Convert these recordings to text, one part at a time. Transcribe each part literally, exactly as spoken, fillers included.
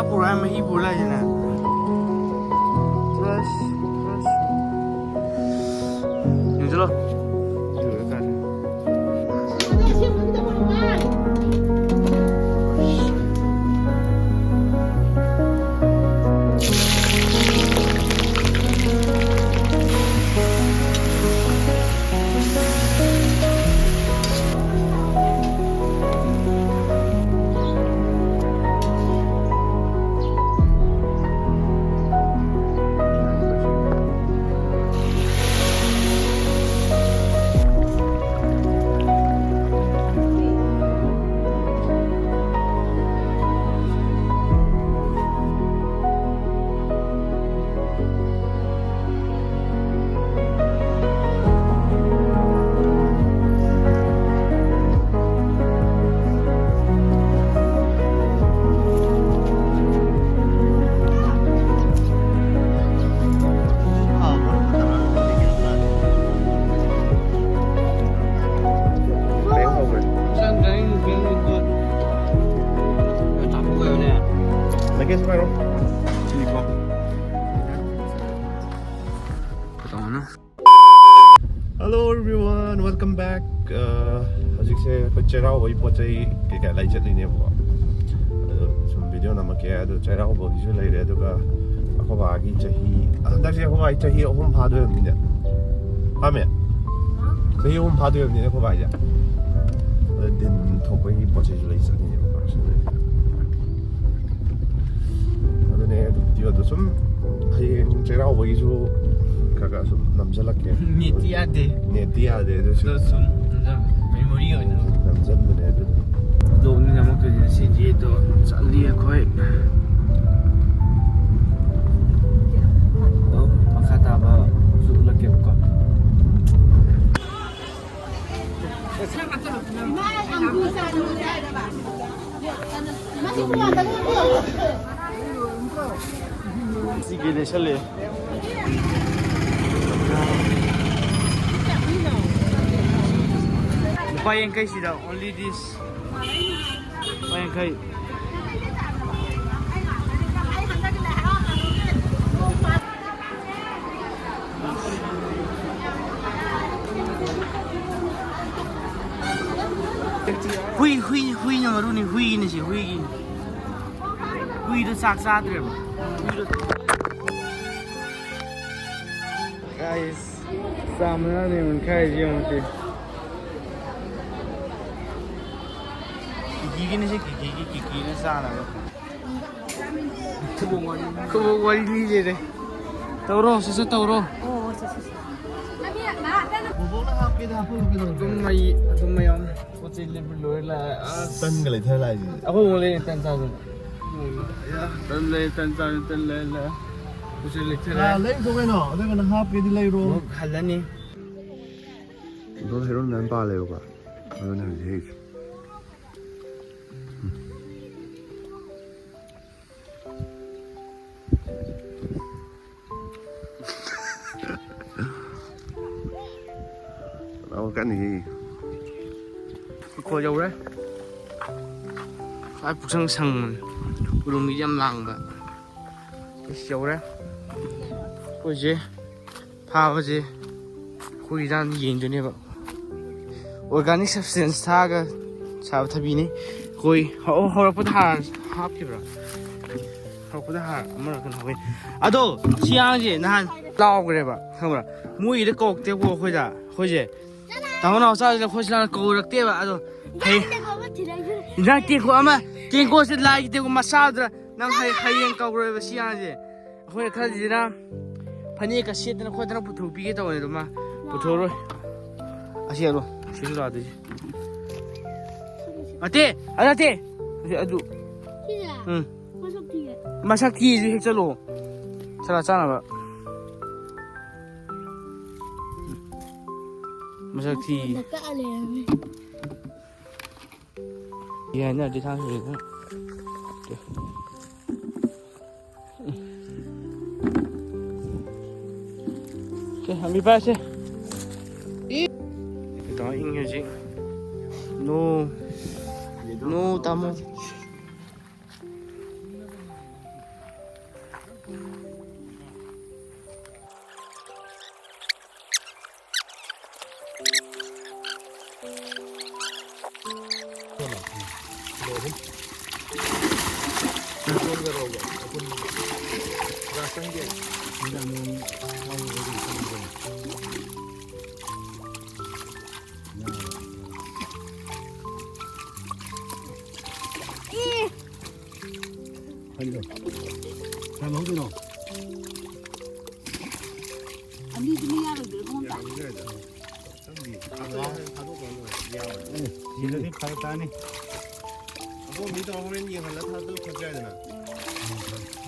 ꯄꯨꯔꯥ ꯃꯍꯤ ꯄꯨꯔꯥ ꯂꯥꯛꯏꯁꯤꯅ꯫ ꯑꯁ, ꯑꯁ꯫ ꯌꯦꯡꯁꯤꯜꯂꯣ꯫ ꯆꯪꯗ꯭ꯔꯦ, ꯑꯩ ꯅꯨꯄꯤ ꯑꯃ ꯂꯨꯀꯣ꯫ ꯂꯣꯏ ꯆꯥꯊꯣꯛꯈ꯭ꯔꯕꯅꯦ꯫ Luggage ꯄꯥꯏꯔꯣ꯫ ꯁꯤꯅꯤꯀꯣ꯫ ꯀꯩꯗꯧꯕꯅꯣ? Hello everyone, welcome back. ꯑ, ꯍꯧꯖꯤꯛꯁꯦ ꯑꯩꯈꯣꯏ ꯆꯩꯔꯥꯎꯕꯒꯤ ꯄꯣꯠ ꯆꯩ ꯀꯩꯀꯥ ꯂꯩ ꯆꯠꯂꯤꯅꯦꯕꯀꯣ꯫ ꯑꯗꯣ ꯁꯨꯝ ꯚꯤꯗꯤꯑꯣ ꯅꯝꯃꯛꯀꯦ꯫ ꯑꯗꯣ ꯆꯩꯔꯥꯎꯕꯒꯤꯁꯨ ꯂꯩꯔꯦ, ꯑꯗꯨꯒ ꯑꯩꯈꯣꯏ ꯕꯥꯒꯤ ꯆꯍꯤ, ꯍꯟꯗꯛꯁꯦ ꯑꯩꯈꯣꯏ ꯕꯥꯒꯤ ꯆꯍꯤ ꯑꯍꯨꯝ ꯐꯥꯗꯣꯏꯔꯕꯅꯤꯅꯦ꯫ ꯐꯥꯃꯦ? ꯆꯍꯤ ꯑꯍꯨꯝ ꯐꯥꯗꯣꯏꯔꯕꯅꯤꯅꯦ ꯑꯩꯈꯣꯏ ꯕꯥꯒꯤꯁꯦ꯫ ꯑꯗ ꯗꯤꯟ ꯊꯣꯛꯄꯒꯤ ꯄꯣꯠ ꯆꯩꯁꯨ ꯂꯩ ꯆꯠꯂꯤꯅꯦꯕꯀꯣ꯫ ꯑꯗꯨꯅꯦ, ꯑꯗꯨ ꯚꯤꯗꯤꯑꯣꯗꯣ ꯁꯨꯝ ꯍꯌꯦꯡ ꯆꯩꯔꯥꯎꯕꯒꯤꯁꯨ ꯈꯔ ꯈꯔ ꯁꯨꯝ ꯅꯝꯁꯤꯜꯂꯛꯀꯦ꯫ ꯅꯦꯠꯇꯤ ꯌꯥꯗꯦ꯫ ꯅꯦꯠꯇꯤ ꯌꯥꯗꯦ, ꯑꯗꯨꯁꯨ ꯑꯗꯣ ꯁꯨꯝ ꯅꯝꯖꯟ-, ꯃꯦꯃꯣꯔꯤ ꯑꯣꯏꯅ ꯅꯝꯁꯤꯟꯕꯅꯦ ꯑꯗꯨ꯫ ꯕ꯭ꯂꯣꯒꯅꯤ ꯅꯝꯃꯛꯇꯣꯏꯁꯦ ꯉꯁꯤꯗꯤ꯫ ꯑꯗꯣ ꯆꯠꯂꯤ ꯑꯩꯈꯣꯏ꯫ ꯑꯗꯣ ꯃꯈꯥ ꯇꯥꯕꯁꯨ ꯎꯠꯂꯛꯀꯦꯕꯀꯣ꯫ ꯁꯤꯒꯤ ꯂꯩꯁꯜꯂꯦ꯫ ꯂꯨꯄꯥ ꯌꯥꯡꯈꯩ ꯁꯤꯗ, only this. ꯂꯨꯄꯥ ꯌꯥꯡꯈꯩ꯫ ꯍꯨꯏ ꯍꯨꯏ ꯍꯨꯏꯅ ꯃꯔꯨꯅꯤ꯫ ꯍꯨꯏꯅꯤ ꯁꯤ ꯍꯨꯏꯒꯤ꯫ ꯍꯨꯏꯗꯣ ꯆꯥꯛ ꯆꯥꯗ꯭ꯔꯦꯕ꯫ ꯍꯨꯏꯗꯣ꯫ Guys, ꯆꯥꯝꯃꯅꯅꯦ ꯃꯨꯟꯈꯥꯏꯁꯦ ꯌꯦꯡꯉꯨꯁꯦ꯫ ꯀꯤꯀꯤꯒꯤꯅꯦ ꯁꯤ, ꯀꯤꯀꯤꯒꯤ, ꯀꯤꯀꯤꯅ ꯆꯥꯅꯕ꯫ ꯈꯨꯕꯣꯛ ꯋꯥꯔꯤ ꯂꯤꯔꯦ꯫ ꯇꯧꯔꯣ, ꯁꯠ ꯁꯠ ꯇꯧꯔꯣ꯫ ꯑꯗꯨꯝ ꯃꯩ, ꯑꯗꯨꯝ ꯃꯩ ꯌꯥꯎꯅ꯫ ꯄꯣꯠ ꯆꯩ ꯂꯩꯕ ꯂꯣꯏꯔ ꯂꯥꯛꯑꯦ꯫ ꯑꯁ꯫ ꯇꯟꯒ ꯂꯩꯊꯔ ꯂꯥꯛꯏꯁꯤꯗꯤ꯫ ꯑꯩꯈꯣꯏ ꯑꯃꯨꯛ ꯂꯩꯔꯦ ꯇꯟ ꯆꯥꯗꯅ꯫ ꯇꯟ ꯂꯩ, ꯇꯟ ꯆꯥꯗꯅ, ꯇꯟ ꯂꯩꯔ ꯂꯥꯛꯑꯦ꯫ ꯄꯣꯠ ꯆꯩ ꯂꯩꯊꯔꯦ꯫ ꯑꯥ, ꯂꯩꯔꯨꯆꯣ ꯀꯩꯅꯣ꯫ ꯑꯗꯨ ꯀꯩꯅꯣ ꯍꯥꯞꯀꯦꯗꯤ ꯂꯩꯔꯣ꯫ ꯑꯃꯨꯛ ꯍꯜꯂꯅꯤ꯫ ꯑꯗꯣ ꯍꯩꯔꯣꯟ ꯃꯌꯥꯝ ꯄꯥꯜꯂꯦꯕꯀꯣ꯫ ꯑꯗꯨꯅ ꯍꯧꯖꯤꯛ ꯍꯦꯛꯏꯁꯦ꯫ ꯂꯥꯛꯑꯣ ꯀꯟꯅ ꯍꯦꯛꯏ꯫ ꯏꯀꯣ ꯌꯧꯔꯦ꯫ ꯈ꯭ꯋꯥꯏ ꯄꯨꯛꯁꯪ ꯁꯪꯕꯅꯤ꯫ ꯎꯔꯨꯝꯒꯤ ꯌꯥꯝ ꯂꯥꯡꯕ꯫ ꯑꯁ ꯌꯧꯔꯦ꯫ ꯑꯩꯈꯣꯏꯁꯦ ꯐꯥꯕꯁꯦ ꯑꯩꯈꯣꯏ ꯏꯟꯖꯥꯡ ꯌꯦꯡꯗꯣꯏꯅꯦꯕ꯫ Organic substance ꯊꯥꯛꯑꯒ ꯁꯥꯕ ꯊꯕꯤꯅꯤ꯫ ꯑꯩꯈꯣꯏ ꯍꯧ-, ꯍꯧꯔꯛꯄꯗ ꯍꯥꯔ ꯍꯥꯞꯈꯤꯕ꯭ꯔꯥ? ꯍꯧꯔꯛꯄꯗ ꯍꯥꯔ ꯑꯃꯔ ꯀꯩꯅꯣ ꯍꯥꯞꯄꯤ꯫ ꯑꯗꯣ ꯁꯤ ꯑꯉꯥꯡꯁꯦ ꯅꯍꯥꯟ ꯂꯥꯎꯈ꯭ꯔꯦꯕ, ꯈꯪꯕ꯭ꯔꯥ? ꯃꯣꯏꯒꯤꯗ ꯀꯧꯔꯛꯇꯦꯕꯀꯣ ꯑꯩꯈꯣꯏꯗ꯫ ꯑꯩꯈꯣꯏꯁꯦ ꯇꯥꯃꯣ ꯅꯥꯎꯆꯥꯁꯤꯗ ꯑꯩꯈꯣꯏ ꯁꯤꯗ ꯀꯧꯔꯛꯇꯦꯕ꯫ ꯑꯗꯣ ꯍꯌꯦꯡ ꯏꯟꯖꯥꯡ ꯇꯦꯡꯀꯣꯠ ꯑꯃ ꯊꯤꯜꯂꯛꯏ꯫ ꯏꯟꯖꯥꯡ ꯇꯦꯡꯀꯣꯠ ꯑꯃ, ꯇꯦꯡꯀꯣꯠꯁꯦ ꯂꯥꯏꯒꯤ ꯇꯦꯡꯀꯣꯠ ꯃꯆꯥꯗꯨꯗ ꯅꯪ ꯍꯌꯦꯡ, ꯍꯌꯦꯡ ꯀꯧꯔꯣꯏꯕ ꯁꯤ ꯑꯉꯥꯡꯁꯦ꯫ ꯑꯩꯈꯣꯏꯅ ꯈꯜꯂꯤꯁꯤꯅ ꯐꯅꯦꯛꯀ ꯁꯦꯠꯇꯅ ꯈꯣꯠꯇꯅ ꯄꯨꯊꯣꯛꯄꯤꯒꯦ ꯇꯧꯕꯅꯦ, ꯑꯗꯣ ꯃꯥ ꯄꯨꯊꯣꯛꯑꯔꯣꯏ꯫ ꯑꯁꯤ ꯍꯦꯛꯂꯣ, ꯁꯤ ꯂꯥꯛꯑꯗꯣꯏꯁꯦ꯫ ꯅꯠꯇꯦ, ꯑꯗꯨ ꯅꯠꯇꯦ꯫ ꯑꯁꯤ ꯑꯗꯨ꯫ ꯁꯤꯁꯦ? ꯎꯝ꯫ ꯃꯁꯛ ꯊꯤꯌꯦ꯫ ꯃꯁꯛ ꯊꯤꯁꯨ ꯍꯦꯛ ꯆꯠꯂꯣ꯫ ꯁꯂꯥ ꯆꯥꯅꯕ꯫ ꯃꯁꯛ ꯊꯤ꯫ ꯃꯇꯣꯟꯗ ꯀꯛꯑ ꯂꯩꯔꯝꯃꯦ꯫ ꯌꯥꯏꯅ ꯑꯗꯨ ꯊꯥꯡ ꯁꯤꯗ꯫ ꯁꯦ, ꯍꯥꯟꯕꯤ ꯄꯥꯏꯁꯦ꯫ ꯏ꯫ ꯀꯩꯗꯧ ꯏꯪꯉꯦ ꯍꯧꯖꯤꯛ? No. No, ꯇꯥꯃꯣ꯫ ꯕꯦꯁꯣꯟꯒ ꯔꯧꯒ ꯑꯄꯨꯟꯕ ꯄꯨꯔꯥ ꯆꯪꯒꯦ꯫ ꯈꯜꯂꯣ꯫ ꯀꯌꯥꯝ ꯂꯧꯗꯣꯏꯅꯣ? ꯑꯅꯤꯗꯨꯅ ꯌꯥꯔꯣꯏꯗ꯭ꯔꯣ, ꯏꯕꯨꯡꯉꯣ? ꯌꯥꯔꯣꯏꯗ꯭ꯔꯣ? ꯈꯪꯗꯦ꯫ ꯊꯥꯗꯣꯛꯑꯦ ꯍꯥꯏ, ꯊꯥꯗꯣꯛꯈ꯭ꯔ ꯂꯣꯏꯔꯦ꯫ ꯌꯥꯔꯣꯏ꯫ ꯑꯦ, ꯁꯤꯗꯗꯤ ꯐꯔꯛ ꯇꯥꯅꯤ꯫ ꯑꯄꯣꯝꯕꯤ ꯇꯧꯔ ꯍꯣꯔꯦꯟ ꯌꯦꯡꯍꯜꯂ ꯊꯥꯗꯣꯛꯈ꯭ꯔꯁꯨ ꯌꯥꯏꯗꯅ꯫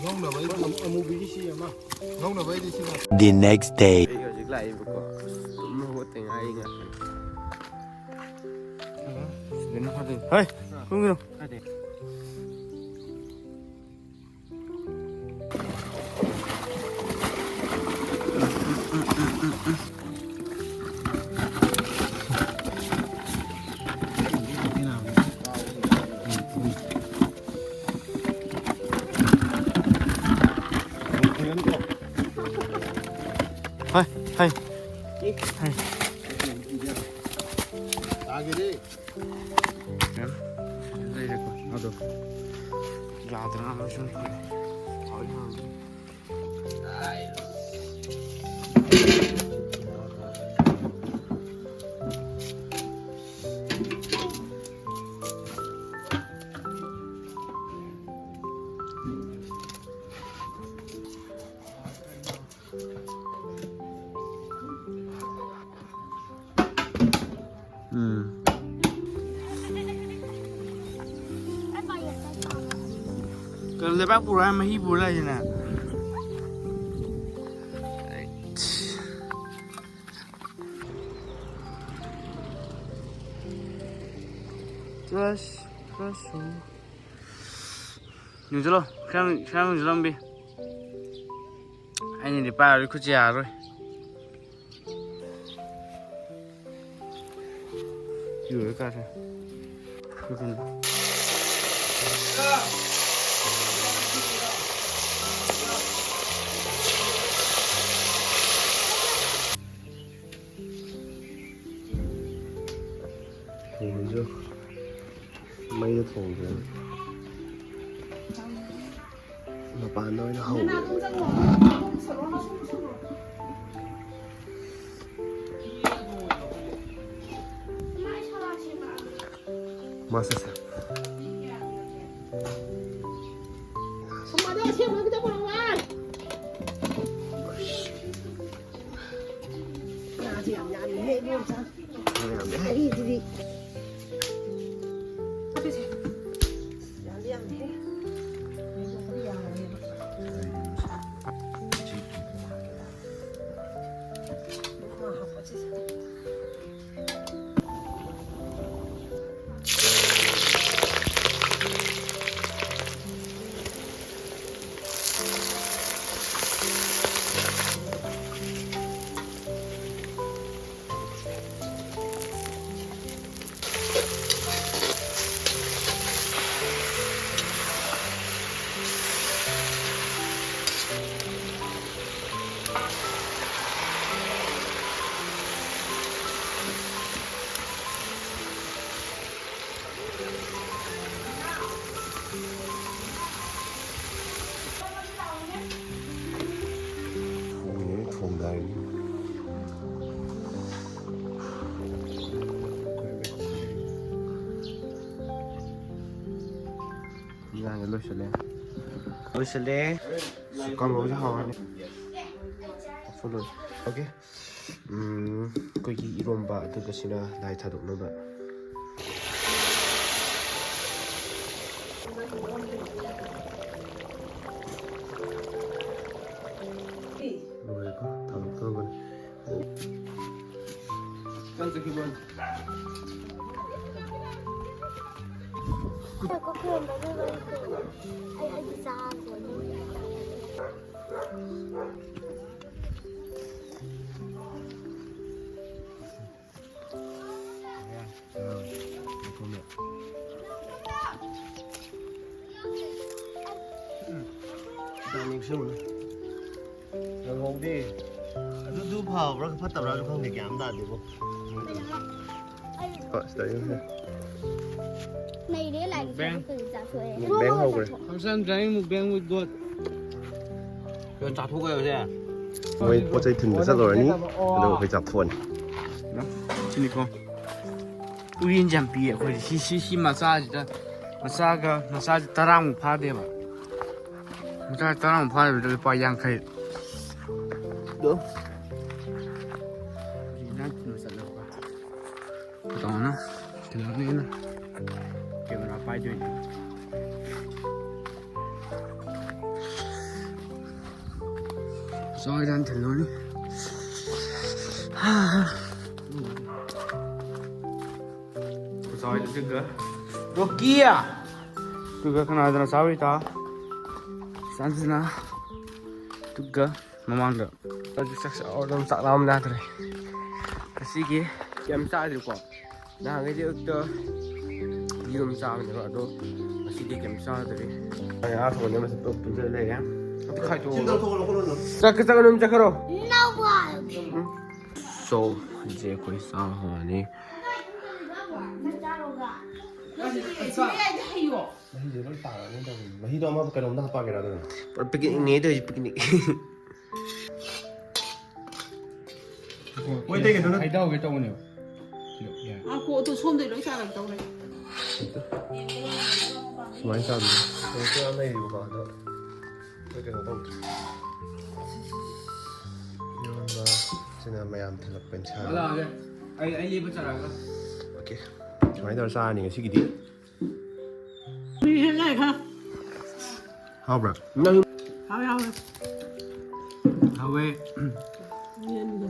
ꯂꯧꯅꯕꯩꯗꯤ ꯑꯃꯨ-, ꯑꯃꯨꯕꯤꯒꯤ ꯁꯤ ꯑꯃ꯫ ꯂꯧꯅꯕꯩꯗꯤ ꯁꯤꯅ꯫ The next day. ꯑꯩ ꯍꯧꯖꯤꯛ ꯂꯥꯛꯏꯕꯀꯣ꯫ ꯇꯨꯝꯕ ꯍꯧꯒꯠꯇ ꯉꯥꯏꯔꯤ ꯉꯥꯛꯇꯅꯤ꯫ ꯁꯤꯗꯅ ꯐꯗꯣꯏꯅꯤ꯫ ꯍꯩ! ꯀꯨꯝꯒꯤꯅꯨ꯫ ꯀꯥꯏꯗꯩ? ꯍꯥꯏ, ꯍꯥꯏ꯫ ꯍꯥꯏ꯫ ꯇꯥꯒꯦꯔꯦ꯫ ꯌꯥꯝ ꯂꯩꯔꯦꯀꯣ, ꯑꯗꯣ꯫ ꯌꯥꯗ꯭ꯔꯥ ꯑꯃ ꯁꯨꯝ ꯐꯔꯦ꯫ ꯍꯧꯖꯤꯛ ꯍꯧꯖꯤꯛ꯫ ꯎꯝ꯫ ꯀꯩꯅꯣ, ꯂꯩꯕꯥꯛ ꯄꯨꯔꯛꯑ ꯃꯍꯤ ꯄꯨꯔ ꯂꯥꯛꯏꯁꯤꯅ꯫ ꯆꯠ-, ꯆꯠꯁꯨ꯫ ꯌꯨꯝꯁꯤꯜꯂꯣ, ꯈꯔ, ꯈꯔ ꯌꯨꯝꯁꯤꯜꯂꯝꯕꯤ꯫ ꯑꯩꯅꯗꯤ ꯄꯥꯏꯔꯗꯤ ꯈꯨꯠꯁꯦ ꯌꯥꯔꯔꯣꯏ꯫ ꯌꯨꯔ ꯀꯥꯁꯦ꯫ ꯈꯨꯠꯁꯤꯅ꯫ ꯍꯧꯔꯁꯨ꯫ ꯃꯩꯗ ꯊꯣꯡꯗ꯭ꯔꯦ꯫ ꯃꯄꯥꯟꯗ ꯑꯣꯏꯅ ꯍꯧꯔꯦ꯫ ꯃꯥꯁꯦ ꯁꯦ꯫ ꯉꯥꯁꯦ ꯌꯥꯝ ꯌꯥꯝꯃꯤꯍꯦ, ꯏꯕꯣꯝꯆꯥ꯫ ꯉꯥ ꯌꯥꯝꯃꯦ꯫ ꯑꯩꯗꯨꯗꯤ꯫ ꯌꯥꯝꯗꯤ ꯌꯥꯝꯃꯤꯍꯦ꯫ ꯌꯥꯝꯃꯦꯕ꯫ ꯉꯥ ꯍꯥꯞꯄꯁꯦ꯫ ꯊꯣꯡꯉꯤꯅꯦ, ꯊꯣꯡꯗꯥꯏꯅꯦ꯫ ꯏꯟꯖꯥꯡꯁꯦ ꯂꯣꯏꯁꯤꯜꯂꯦ꯫ ꯂꯣꯏꯁꯤꯜꯂꯦ꯫ ꯀꯥꯡꯍꯧꯁꯦ ꯍꯥꯎꯔꯅꯤ꯫ ꯂꯣꯏꯁꯤꯜꯂꯦ꯫ ꯑꯣꯀꯦ꯫ ꯎꯝ, ꯑꯩꯈꯣꯏꯒꯤ ꯏꯔꯣꯝꯕ, ꯑꯗꯨꯒ ꯁꯤꯅ ꯂꯥꯏ ꯊꯥꯗꯣꯛꯅꯕ꯫ ꯂꯣꯏꯔꯦꯀꯣ, ꯊꯥꯗꯣꯛꯇꯧꯔꯕꯅꯤ꯫ ꯀꯥꯏ ꯆꯠꯈꯤꯕ? ꯉꯥꯏꯈꯣ, ꯈꯨꯔꯨꯝꯕ ꯂꯣꯏꯕ ꯑꯩ ꯈꯨꯔꯨꯝꯒꯦ꯫ ꯑꯩ, ꯑꯩꯗꯤ ꯆꯥꯔꯒꯦ꯫ ꯌꯥꯝ ꯅꯤꯡꯁꯤꯡꯉꯨꯅꯨ꯫ ꯅꯪꯍꯧꯗꯦ꯫ ꯑꯗꯨꯗꯨ ꯐꯕ꯭ꯔꯥ ꯐꯠꯇꯕ꯭ꯔꯥꯁꯨ ꯈꯪꯗꯦ, ꯒ꯭ꯌꯥꯟ ꯑꯃ ꯇꯥꯗꯦꯕꯣ꯫ ꯍꯣꯏ, ꯁꯤꯗ ꯌꯦꯡꯁꯦ꯫ ꯅꯩꯔꯦ ꯂꯥꯏꯔꯤꯛ ꯕꯦꯡ꯫ ꯀꯩ ꯆꯥꯊꯣꯛꯑꯦ꯫ ꯃꯨꯛꯕꯦꯡ ꯍꯧꯈ꯭ꯔꯦ꯫ First time trying mukbang with goat. ꯀꯩꯅꯣ ꯆꯥꯊꯣꯛꯈ꯭ꯔꯦꯕꯁꯦ꯫ ꯃꯣꯏ ꯄꯣꯠ ꯆꯩ ꯊꯤꯟꯕ ꯆꯠꯂꯨꯔꯅꯤ꯫ ꯑꯗꯨꯒ ꯑꯩꯈꯣꯏ ꯆꯥꯛ ꯊꯣꯛꯑꯅꯤ꯫ ꯁꯤꯅꯤꯀꯣ꯫ ꯎꯌꯦꯟꯁꯦ ꯌꯥꯝ ꯄꯤꯌꯦ ꯑꯩꯈꯣꯏ ꯁꯤ ꯁꯤ ꯁꯤ ꯃꯆꯥꯁꯤꯗ ꯃꯆꯥꯒ ꯃꯆꯥꯁꯤ ꯇꯔꯥꯃꯨꯛ ꯐꯥꯗꯦꯕ꯫ ꯃꯆꯥ ꯇꯔꯥꯃꯨꯛ ꯐꯥꯗꯕꯤꯗ ꯂꯨꯄꯥ ꯌꯥꯡꯈꯩ꯫ ꯑꯗꯣ ꯏꯟꯖꯥꯡ ꯊꯤꯟꯕ ꯆꯠꯂꯦꯕꯀꯣ꯫ ꯇꯧꯅ ꯊꯤꯜꯂꯛꯅꯤꯅ ꯀꯦꯃꯦꯔꯥ ꯄꯥꯏꯗꯣꯏꯅꯦ꯫ ꯆꯥꯛ ꯏꯟꯖꯥꯡ ꯊꯤꯜꯂꯨꯔꯅꯤ꯫ ꯆꯥꯎꯏꯗꯨꯒ ꯔꯣꯀꯤꯌꯥ꯫ ꯑꯗꯨꯒ ꯀꯅꯥꯗꯅ ꯆꯥꯎꯔꯤ ꯇꯥ? ꯁꯥꯟꯁꯤꯅ꯫ ꯑꯗꯨꯒ ꯃꯃꯥꯡꯗ꯫ ꯍꯧꯖꯤꯛ ꯆꯥꯛ ꯆꯥ ꯑꯗꯨꯝ ꯆꯥꯛ ꯂꯥꯝꯕ ꯌꯥꯗ꯭ꯔꯦ꯫ ꯉꯁꯤꯒꯤ ꯀꯩꯝ ꯆꯥꯗ꯭ꯔꯤꯀꯣ꯫ ꯅꯍꯥꯟꯈꯩꯗꯤ ꯑꯌꯨꯛꯇ ꯌꯦꯔꯨꯝ ꯆꯥꯕꯅꯦꯕ ꯑꯗꯣ ꯉꯁꯤꯗꯤ ꯀꯩꯝ ꯆꯥꯗ꯭ꯔꯤ꯫ ꯉꯥ ꯊꯣꯡꯕꯗ ꯃꯁꯤ ꯄꯨꯂꯞ ꯄꯨꯟꯁꯤꯜꯂ ꯂꯩꯔꯦ꯫ ꯑꯝꯇ ꯈꯥꯏꯗꯣꯛꯑꯣ꯫ ꯆꯠꯈ꯭ꯔꯣ ꯆꯠꯈ꯭ꯔꯣ ꯑꯗꯨꯝ ꯆꯠꯈ꯭ꯔꯣ꯫ No one. So ꯍꯧꯖꯤꯛ ꯑꯩꯈꯣꯏ ꯆꯥꯕ ꯍꯧꯔꯅꯤ꯫ ꯃꯍꯤꯁꯦ ꯂꯣꯏ ꯇꯥꯔꯅꯤ ꯇꯧꯕꯅꯤ꯫ ꯃꯍꯤꯗꯣ ꯑꯃ ꯀꯩꯅꯣꯝꯗ ꯍꯥꯞꯄꯛꯑꯒꯦꯔꯥ ꯑꯗꯨꯅ? ꯄꯨꯔꯥ ꯄꯤꯛꯅꯤꯛꯅꯦ ꯇꯧꯔꯤꯁꯦ ꯄꯤꯛꯅꯤꯛ꯫ ꯃꯣꯏ ꯑꯇꯩ ꯀꯩꯅꯣꯅ ꯍꯩꯗꯥꯎꯒꯦ ꯇꯧꯕꯅꯦꯕ꯫ ꯑꯥ ꯀꯣ ꯑꯗꯨ ꯁꯣꯝꯗꯩ ꯂꯣꯏ ꯆꯥꯔꯛꯇꯧꯔꯦ꯫ ꯁꯨꯃꯥꯏꯅ ꯆꯥꯕꯤꯌꯨ꯫ ꯀꯩꯅꯣꯁꯨ ꯌꯥꯝ ꯂꯩꯔꯤꯕꯀꯣ ꯑꯗꯣ ꯑꯩꯈꯣꯏ ꯀꯩꯅꯣ ꯇꯧꯗ꯭ꯔꯤ꯫ ꯏꯔꯣꯟꯕ ꯁꯤꯅ ꯃꯌꯥꯝ ꯊꯤꯜꯂꯛꯄ ꯏꯟꯁꯥꯡ꯫ ꯂꯥꯛꯑꯒꯦ꯫ ꯑꯩ ꯑꯩ ꯂꯦꯞꯄ ꯆꯠꯂꯛꯑꯒ꯫ ꯑꯣꯀꯦ꯫ ꯁꯨꯃꯥꯏꯅ ꯇꯧꯔ ꯆꯥꯔꯅꯤ ꯉꯁꯤꯒꯤꯗꯤ꯫ ꯃꯤ ꯍꯦꯛ ꯂꯩ ꯈꯔ꯫ ꯍꯥꯎꯕ꯭ꯔꯥ? ꯍꯥꯎꯋꯦ ꯍꯥꯎꯋꯦ꯫ ꯍꯥꯎꯋꯦ꯫ ꯌꯦꯟꯗꯣ꯫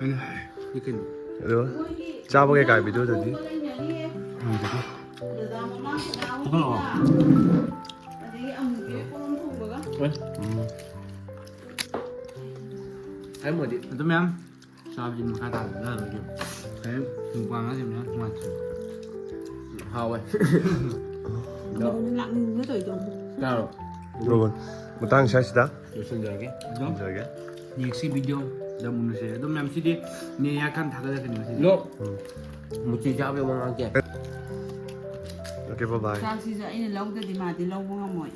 ꯍꯥꯏꯅ ꯍꯥꯏ꯫ ꯁꯤ ꯀꯩꯅꯣ? ꯑꯗꯣ ꯆꯥꯕ ꯀꯩꯀꯥ ꯚꯤꯗꯤꯑꯣꯗꯗꯤ ꯍꯪꯖꯒꯦ꯫ ꯊꯣꯛꯂꯛꯑꯣ꯫ ꯎꯝ꯫ ꯍꯥꯏ ꯃꯣꯗꯤ꯫ ꯑꯗꯨ ꯃꯌꯥꯝ ꯆꯥꯕꯗꯤ ꯃꯈꯥ ꯇꯥꯅ ꯂꯣꯏꯒꯦ꯫ ꯍꯌꯦꯡ ꯅꯨꯄꯥ ꯑꯉꯥꯡꯁꯤꯡ ꯃꯌꯥꯝ ꯅꯨꯡꯉꯥꯏꯇ꯭ꯔꯦ꯫ ꯍꯥꯎꯋꯦ꯫ ꯃꯔꯣꯟ ꯂꯥꯛꯅꯤꯡꯕ ꯇꯧꯔꯤꯗꯣ꯫ ꯆꯥꯔꯣ꯫ ꯔꯣꯕꯟ, ꯃꯇꯥꯡ ꯁ꯭ꯋꯥꯏꯁꯤꯗ ꯂꯣꯏꯁꯤꯟꯖꯔꯒꯦ꯫ ꯑꯗꯣ ꯊꯝꯖꯔꯒꯦ꯫ ꯅꯦꯛꯁꯀꯤ ꯚꯤꯗꯤꯑꯣ ꯑꯃꯨꯛ ꯅꯨꯡꯁꯤꯔꯦ꯫ ꯑꯗꯨꯝ ꯃꯌꯥꯝ ꯁꯤꯗꯤ ꯅꯦ ꯌꯥꯔꯀꯥꯟꯗ ꯊꯥꯒꯠꯂꯛꯀꯅꯤ ꯉꯁꯤꯗꯤ꯫ ꯅꯣ꯫ ꯃꯨꯆꯤ ꯆꯥꯕꯒꯤ ꯋꯥ ꯉꯥꯡꯒꯦ꯫ Okay, bye bye. ꯆꯥꯛꯁꯤꯁꯨ ꯑꯩꯅ ꯂꯧꯗꯗꯤ ꯃꯥꯗꯤ ꯂꯧꯕ ꯉꯝꯃꯣꯏ꯫